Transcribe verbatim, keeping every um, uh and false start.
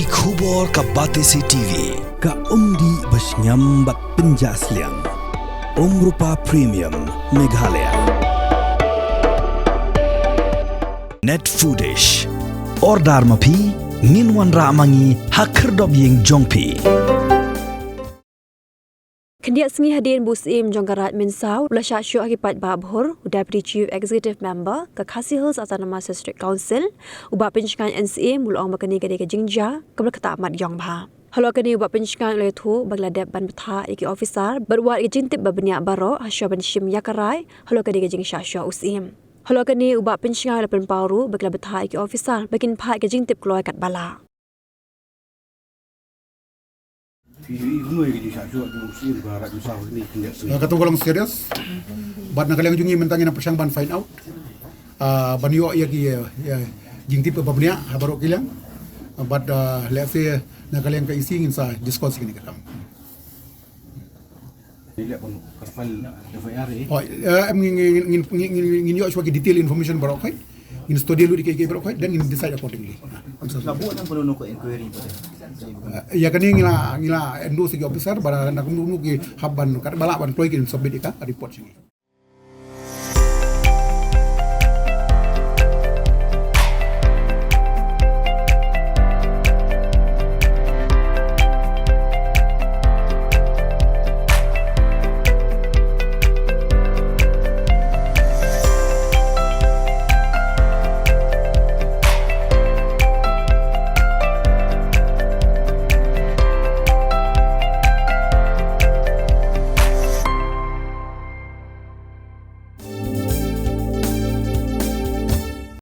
Ki khubor ka Batesi T V, ka umdih ba shngiam bad pynjah sliang. Umrupa Premium Meghalaya. Net Foodish. Order ma phi, ngin wanrah ma ngi ha khyrdop ïing jong phi. Khyndiat sngi hadien ba u Syiem jong ka Raid Mynsaw u la shah shoh ha ki paidbah bhur, u Deputy Chief Executive Member ka Khasi Hills Autonomous District Council, u Bah Pynshngaiñ N C M, u la ong ba kane ka dei ka jingjia kaba ktah mat ïong bha. Halor kane u Bah Pynshngaiñ u la ïathuh ba ki la dep ban bthah ïa ki officer bad wad ïa ka jingtip ba bniah baroh hashwa ban shim ïa ka rai halor kane ka jingshah shoh u Syiem. Halor kane u Bah Pynshngaiñ u la pynpaw ruh ba ki la bthah ïa ki officer ba kin phah ïa ka jingtip kloi katba lah. Phi ïohi kumno ïa ka jingshah shoh jong u Syiem ka Raid Mynsaw kane, khyndiat sngi? Ah, kata ka long serious. Bad na ka liang jong ngi mynta ngi nang pyrshang ban find out, ah, ban ïoh ïa ki, ah, ïa jingtip ba bniah ha baroh ki liang. Ah, bad, ah, lehse na ka liang ka E C ngin sa discuss ïa kane ka kam. Ngi leh ban file F I R, eh? Oh, eh, em, ngin, ngin ïoh shuwa ki detail information baroh khoit. Ngin study lut ïa ki, ki baroh khoit, then ngin decide accordingly. La buh nang kumno ka inquiry ba dei? Eh, ïa kane ngi la, ngi la endorse ïa ki officer ba na kumno kumno ki hap ban, katba lah ban kloi, kin submit ïa ka report sha ngi.